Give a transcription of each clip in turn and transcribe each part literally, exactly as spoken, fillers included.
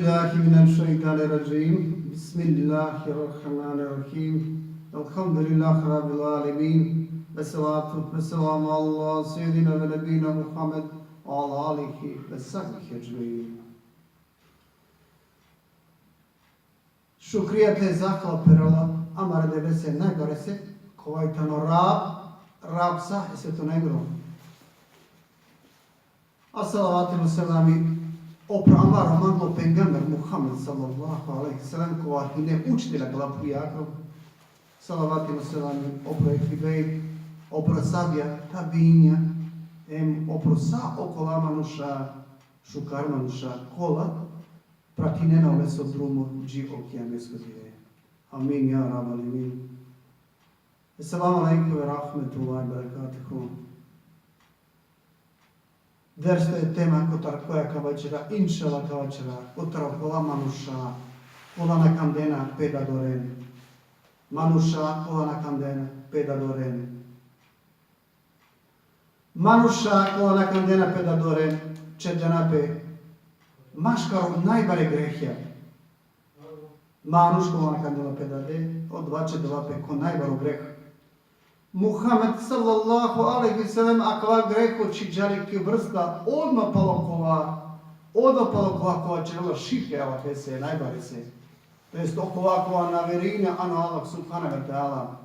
بالله من الشيطان الرجيم. بسم الله الرحمن الرحيم. الحمد لله رب العالمين. والصلاة والسلام على سيدنا ونبينا محمد وعلى آله وصحبه أجمعين. Šukrija te zahvala perela amare Devlese najbarese, kova i tano Rab, Rab sa e svetonengro. A salavati ve selami opro amaro manglo pejgamber Muhammed sallallahu alejhi ve sellem, kova hine učitelj akala phujakro. Salavati ve selami opro ehli bejt, opro ashabija, tabiinja, em opro sa okola manuša, šukar manuša, kola pratinena oleso drumo dži o kijamesko dive. Amin, ja Rabbal alemin. Esselamu alejkum ve rahmetullahi ve berekatuhu. Dersto e tema kotar koja ka vaćera, inšallah ka vaćera, kotar okola manuša kola na kandena pe dadoren. Manuša kola na kandena pe dadoren. Manuša kola na kandena pe dadoren, ćerdena pe maškaro najbare grehja. Manuš kola na kandela pe dade, odova ćerdela pe ko najbaro greh. Muhammed sallallahu alejhi ve sellem akava greho čhiđa le ki vrsta odma palo kova, odma palo kova kova ćerela širk e Allahese, najbarese. To jest okova kova na verujna ano Allah subhanehu ve teala.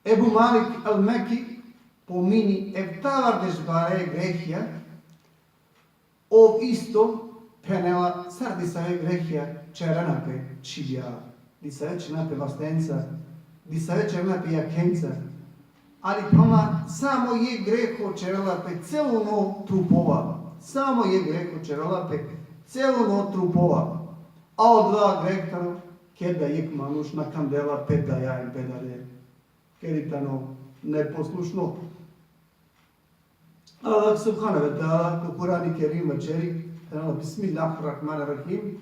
Ebu Malik el-Meki pomini eftavardeš bare grehja, ov isto phenela sar disave grehja ćerena pe čhibja, disave ćerena pe vastenca, disave ćerena pe jakhenca, ali phenela samo jek greho ćerela pe celuno trupova, samo jek greho ćerela pe celuno trupova, a odova greh tano keda jek manuš na kandela pe daja em pe dade. Kedi tano neposlušno. Allah subhanehu ve teala ko Kur'ani Kerim vaćeri, phenela: بسم الله الرحمن الرحيم.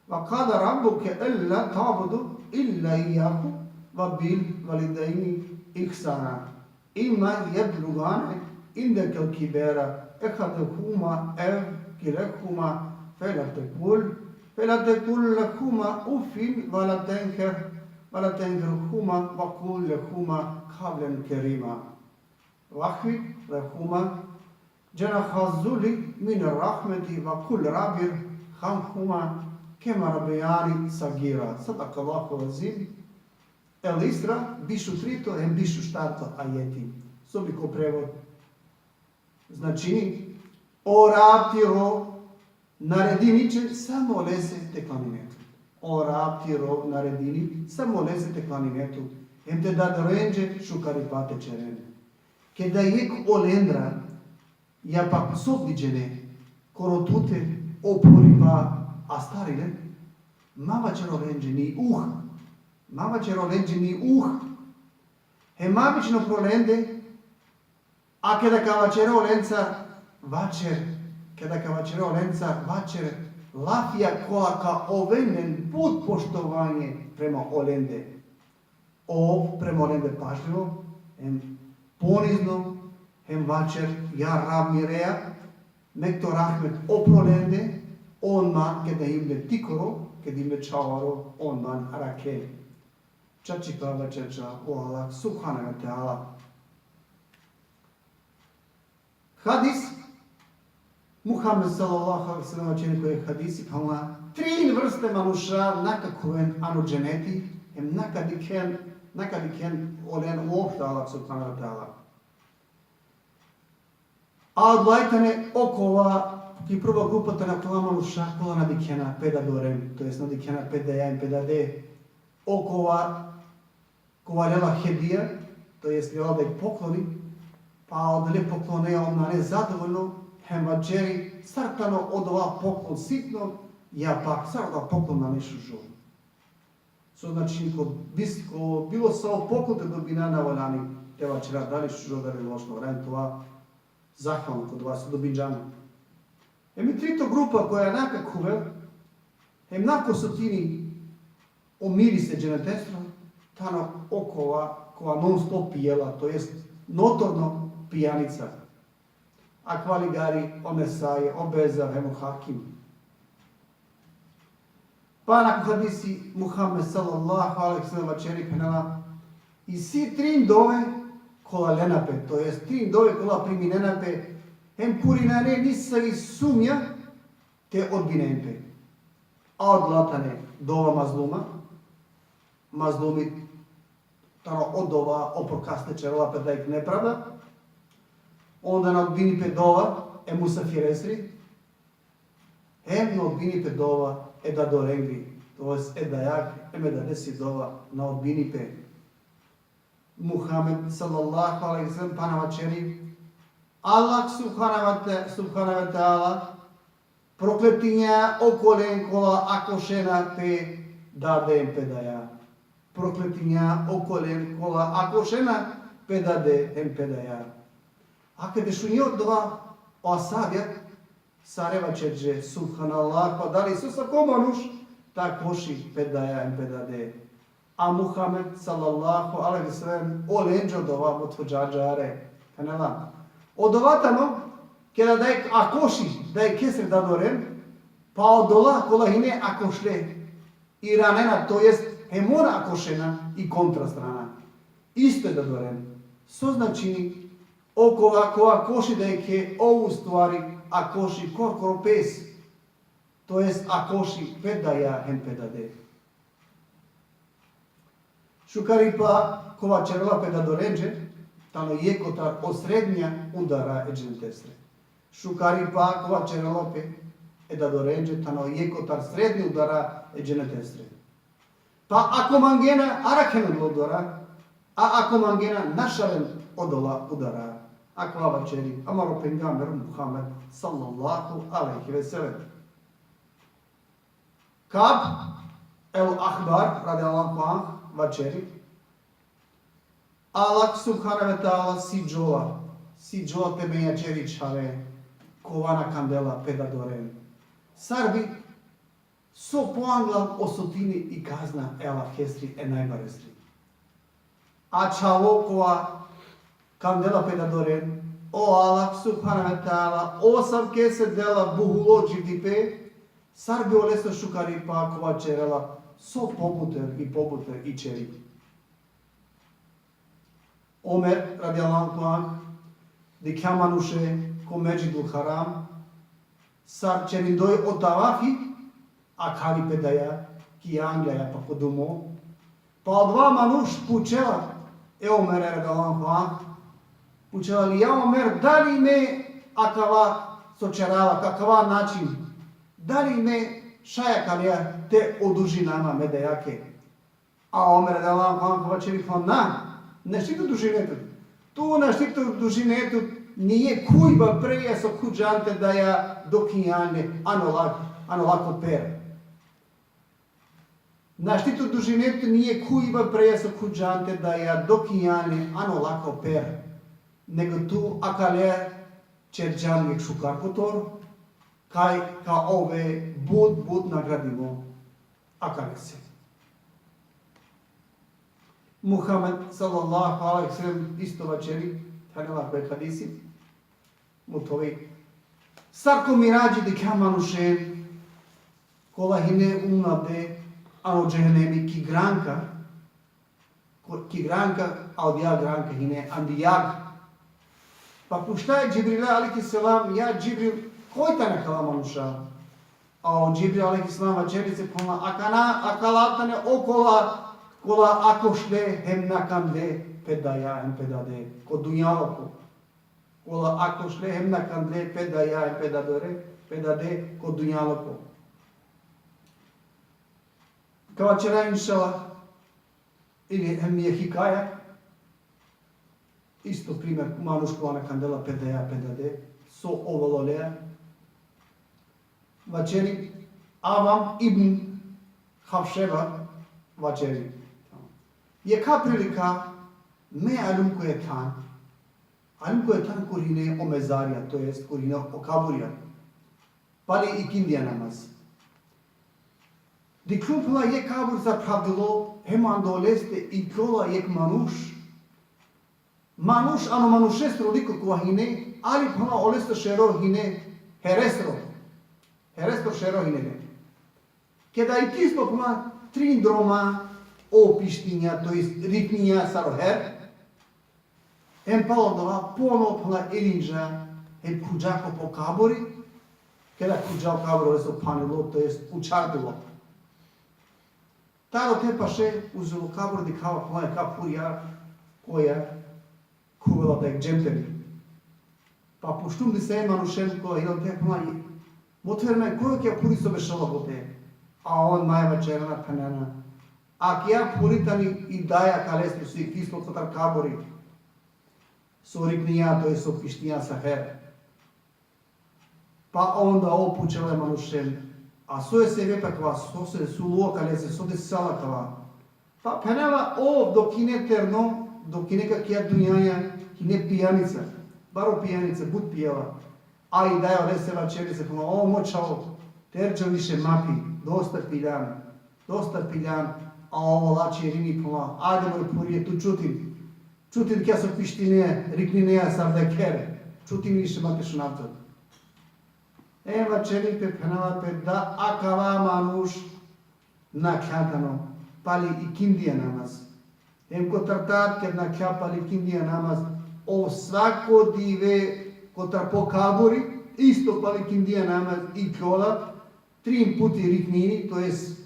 وقضى ربك ألا تعبدوا إلا إياه وبالوالدين إحسانا. إما يبلغن عندك الكبر أحدهما أو كلاهما فلا تقل، فلا تقل لهما أف ولا تنهر، ولا تنهرهما وقل لهما قولا كريما. واخفض لهما جناح الذل من الرحمة وقل رب ارحمهما كما ربياني صغيرا. صدق الله العظيم. El-Isra, biš u trito em biš u štarto ajeti. So bi ko prevod značini: O Rab tiro naredini će samo lese te klanine tu. O Rab tiro naredini samo lese te klanine tu. Em te dadorenđe šukaripa te ćeren. Keda jek olendra, ja pak so diđene, koro tute o poriva astarine, ma vaćer olenđe ni uh. Ma vaćer olenđe ni uh. Hem ma vičin opro lende, a keda ka vaćere olenca, vaćer, keda ka vaćere olenca, vaćer lafija kola ka oven len but poštovanje prema olende. Ov prema olende pažljivo, hem ponizno, hem vaćer: Ja Rab mireja, nek to rahmet opro lende, on man keda him le tikoro, keda him le čhavaro, on man arakhe. Čačipa vaćerđa o Allah subhanehu ve teala. Hadis, Muhammed sallallahu alejhi ve sellem vaćeri ko jek hadisi, phenela: Trin vrste manuša na ka khuven ano dženeti, em na ka dikhen, na ka dikhen olen uopšte Allah subhanehu ve teala. A odolaj tane okova, ki prva grupa tane okola manuša kola na dikhena pe dadoren, to jest na dikhena pe daja em pe dade, okova kova lela hedija, to jest lela da ih pokloni, pa odole pokloneja ov nane zadovoljno, hem vaćeri sar tano odova poklon sitno, ja pak sar odova poklon nane šužo. So znači, ko bis-, ko bilo savo poklon te dobina na valjani te vaćera dali šužo, dali lošno, valjani tova zahvalno ko dova so dobinđan. Hem i trito grupa koja na ka khuvel, hem na ka osetini o miris e dženetesro, tano okova kova non stop pijela, to jest notorno pijanica. Akava ligari o Nesai, o Bejhaki hem o Hakim. Pa nakon hadisi Muhammed sallallahu alejhi ve sellem vaćeri, phenela: Isi trin dove kola lena pe, to jest trin dove kola priminena pe, hem kuri nane nisavi sumnja te odbinen pe. A odola tane dova mazluma, mazlumi tano odova opro kaste ćerela pe dajek nepravda, onda na odbini pe dova e musafiresri, hem na odbini pe dova e dadorengri, to jest e dajak hem e dadesi dova na odbini pe. Muhammed sallallahu alejhi ve sellem pana vaćeri: Allah subhanahu ve te-, subhanahu ve teala prokletinja okolen kola akošena pe dade hem pe daja. Prokletinja okolen kola akošena pe dade hem pe daja. A keda šunđe odova o ashabija, sare vaćerđe: Subhanallah, pa dali so sako manuš te akoši pe daja hem pe dade? A Muhammed sallallahu alejhi ve sellem olenđe odova mothođa ađahar, phenela: Odova tano keda dajek akoši dajekesre dadoren, pa odola kola hine akošle iranena, to jest hem on akošena i kontra strana. Isto e dadoren. So značini? Okova ko akoši dajekhe, ov u stvari akoši korkoro pes, to jest akoši pe daja hem pe dade. Šukaripa kova ćerela pe dadorenđe tano jekh kotar o srednja udara e dženetesre. Šukaripa kova ćerela pe e dadorenđe tano jekh kotar srednja udara e dženetesre. Pa ako mangena, arakhen odova udara, a ako mangena, našalen odola udara. Akava vaćeri amaro pejgamber Muhammed sallallahu alejhi ve sellem. Kab el Ahbar, radijallahu anhu, vaćeri: Allah subhanahu ve teala siđola, siđola te menjaćeri čhave kova na kandela pe dadoren, sar bi so poanglal osotini i kazna e Allahesri e najbaresri. A čhavo kova kandela pe dadoren, o Allah subhanahu ve teala asavkese dela buhulo dživdipe, sar bi oleso šukaripa kova ćerela so pobuter i pobuter i ćeri. Omer, radijallahu anhu, dikhja manuše ko Mesdžidul Haram, sar ćerindoj o tavafi, akhali pe daja, ki anglaja pa ko dumo. Pa odova manuš pučela e Omere, radijallahu anhu, pučela li: Ja Omer, dali me akava so ćerava, akava način, dali me šaj akalea te odužinama me dajake? A Omer, radijallahu anhu, vaćeri: Pa na, našti te odužine tut. Tu našti te odužine tut, nijekh khuiba preja so khuđan te daja dokinjane, ano lak-, ano lako per. Našti te odužine tut nijekh khuiba preja so khuđan te daja dokinjane, ano lako per. Nego tu akalea ćerđan jekh šukar kotor, kaj ka ove but, but nagradimo akalese. Muhammed sallallahu alejhi ve sellem isto vaćeri, tano lako jekh hadisi, muthovi: Sar ko miradži dikhja manušen kola hine umnade ano džehenemi ki granka, ko-, ki granka, a odija granka hine andi jag. Pa pučla e Džibrila alejhi selam: Ja Džibril, koj tane akala manuša? A o Džibril alejhi selam vaćeri lese: Pa akana, akala tane okola kola akošle hem na kandle pe daja hem pe dade ko dunjaluko. Kola akošle hem na kandle pe daja hem pe dadore, pe dade ko dunjaluko. Ka vaćera inšallah ili hem jekh hikaja, isto primer, manuš kova na kandela pe daja, pe dade, so ovela oleja. Vaćeri Avvam ibn Havšeba, vaćeri: Jekha prilika me aljum ko jekh than, aljum ko jekh than kuri hine o mezarja, to jest kuri hine o kaburja, pali ikindija namaz. Dikhlum, phenela, jekh kabur zapravdilo, hem ando leste iklola jekh manuš. Manuš ano manušesro liko kova hine, ali, phenela, olestro šero hine heresro. Heresro šero hine le. Keda ikislo, phenela, trin droma o pištinja, to jest rikninja sar o her, hem palo dova ponovo, phenela, irinđa, hem khuđa ko po kaburi, keda khuđa o kaburi, oleso phanilo, to jest učardilo. Taro te paše uzo kabur dikhava, phenela, jekh phurija koja khuvela da jekh džemteri. Pa pučlum disave manušen kola hine ote, phenela, mother amen, koj ki phuri so bešela ote? A on maj vaćerena, phenena: Akaja phuri tani i daja kalestro so ikislo kotar kaburi, so rikninja, to jest so pištinja sa her. Pa onda ov pučela e manušen: A so e sebepi akava, sose, so ulo akalese, so desisalo akava? Pa phenela: Ov dok hine terno, dok hine ki akaja dunjaja, hine pijanica, baro pijanica, but pijela. A i daja olese vaćeri lese, phenela: O mo čhavo, terđa više, ma pi, dosta piljan, dosta piljan. A ov ola ćerini, phenela: Ajde, more phurije, tu čutin. Čutin kja so pištine, riknine sar da kher. Čutin više, ma te šunav tut. Hem vaćeri pe, phenela pe, da akava manuš nakhla tano pali ikindija namaz. Hem kotar tad ked nakhla pali ikindija namaz, ov svako dive kotar po kaburi, isto pali ikindija namaz ikljola, trin puti riknini, to jest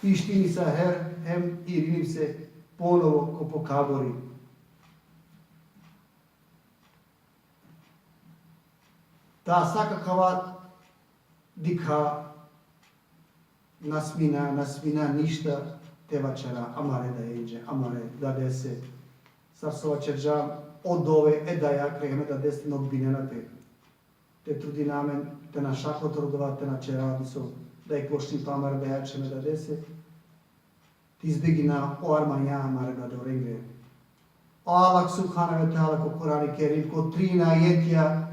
pištini sa her, hem irini lese ponovo ko po kaburi. Ta sa akava dikha, na smina, na smina ništa te vaćera amare dajenđe, amare dadese. Sar so vaćerđam, o dove e dajakre hem e dadesre na odbinena pe. Te trudina amen te na šaj kotar dova te na ćera diso da i klošni pa amare dajakre hem e dadese, te izbegina o armanja amare dadorengre. O Allah subhanehu ve teala ko Kur'ani Kerim, ko trin ajetja,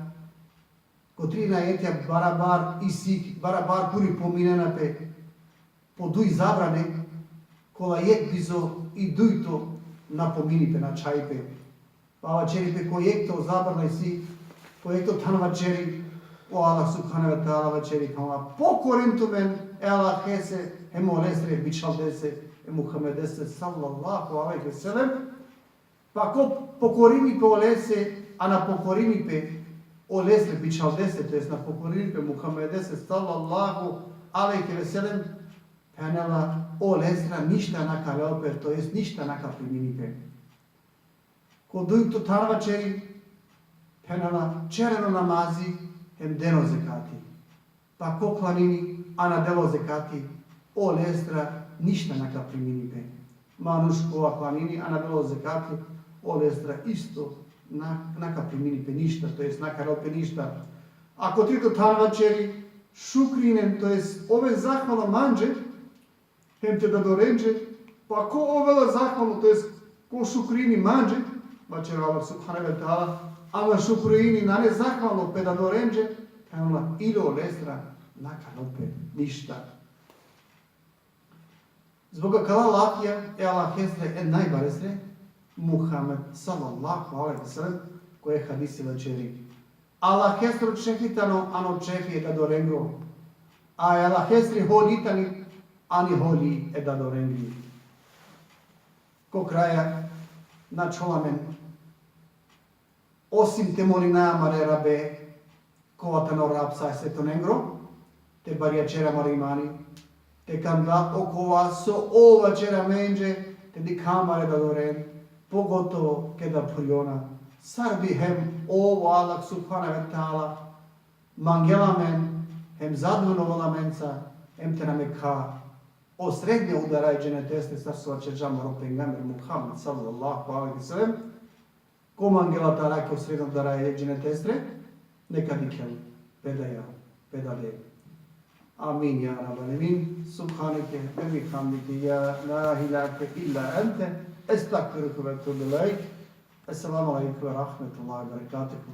ko trin ajetja barabar isi, barabar puri pominena pe po duj zabrane, kola jekh bizo i dujto na pomini pe, na čhaj pe. Pa vaćeri pe ko jekh to zabrana isi, ko jekh to than vaćeri, o Allah subhanehu ve teala vaćeri, phenela: Pokorin tumen e Allahese, hem olesre bičhaldese, e Muhammedese sallallahu alejhi ve sellem. Pa ko pokorini pe olese, a na pokorini pe olesre bičhaldese, to jest na pokorini pe Muhammedese sallallahu alejhi ve sellem, phenela, olesra ništa na ka lel pe, to jest ništa na ka primini pe. Ko dujto than vaćeri, phenela, ćeren o namazi hem den o zekati. Pa ko klanini, a na del o zekati, olesra ništa na ka primini pe. Manuš kova klanini, a na del o zekati, olesra isto na, na ka primini pe ništa, to jest na ka lel pe ništa. A ko trito than vaćeri, šukrinen, to jest ove zahvalno manđe, hem te dadorenđe, pa ko ovela zahvalno, to jest ko šukrini manđe, vaćeri o Allah subhanehu ve teala, a na šukrini, nane zahvalno pe dadorenđe, phenela, ili olesra na ka lel pe ništa. Zbog akala lafija e Allahesre e najbaresre, Muhammed sallallahu alejhi ve sellem, ko e hadisi vaćeri: Allahesro čefi tano ano čefi e dadorengro, a e Allahesri holi tani ani holi e dadorengri. Ko kraja, na čhola amen osim te molina amare Rabe, kova tano Rab sa e svetonengro, te barjaćera amaro imani, te kanda okova so ov vaćeri amenđe, te dikha amare dadoren, pogotovo keda phurjona, sar bi hem ov, o Allah subhanehu ve teala, mangela amen, hem zadovoljno ovela amenca, hem te na mekha o srednja udara e dženetesre, sar so vaćerđa amaro pejgamber Muhammed sallallahu alejhi ve sellem, ko mangela te arakhi o srednja udara e dženetesre, neka dikhel pe daja, pe dade. Amin, ja Rabbel alemin. Subhaneke ve bihamdike, ja la ilahe illa ente, estagfiruke ve etubu ilejk. Esselamu alejkum ve rahmetullahi ve berekatuhu.